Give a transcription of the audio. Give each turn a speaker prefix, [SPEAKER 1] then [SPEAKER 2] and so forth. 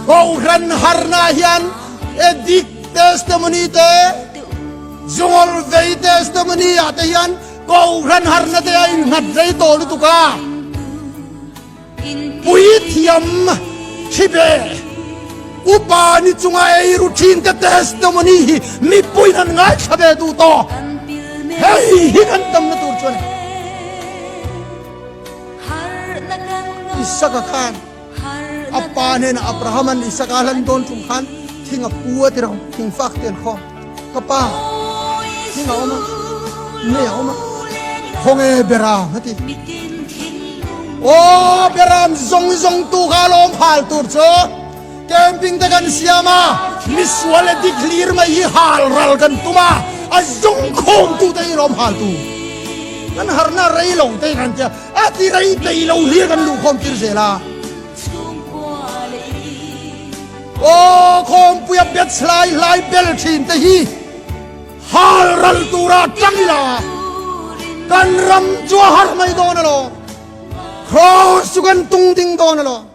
[SPEAKER 1] Kohhran harna hian addict testimony te, zungawr vei testimony ah te hian Kohhran harna te a innghat rei tawh lutuk a, puithiam thibe upa ni chunga ei ru thin te testimony hi mipuiin an ngaithla ve duh tawh. Hei hi kan tamna tur chu a ni. Isaka khan a pa hnenah Abrahaman Isaka a hlan dawn tum khan thing a pu a ti rang, thing fak te an khawm. Ka pa, thing a awm a, nei a awm a, khawnge Beram a ti. Aw, Beram zawng zawng tu kha lawm hal tur chu camping te kan siam a, misual leh dik hlir mai hi hal ral kan tum a, a zawng khawm tu te hi lawm hal tu. Kan harna rei lo te kan tia, a ti rei thei lo hlir kan luh khawm tir zel a. Aw khawmpuia bet hlai hlai bel thin te hi hal ral tura tang ila kan ram chu a har mai dawn alawm. Kraws chu kan tung ding dawn alawm.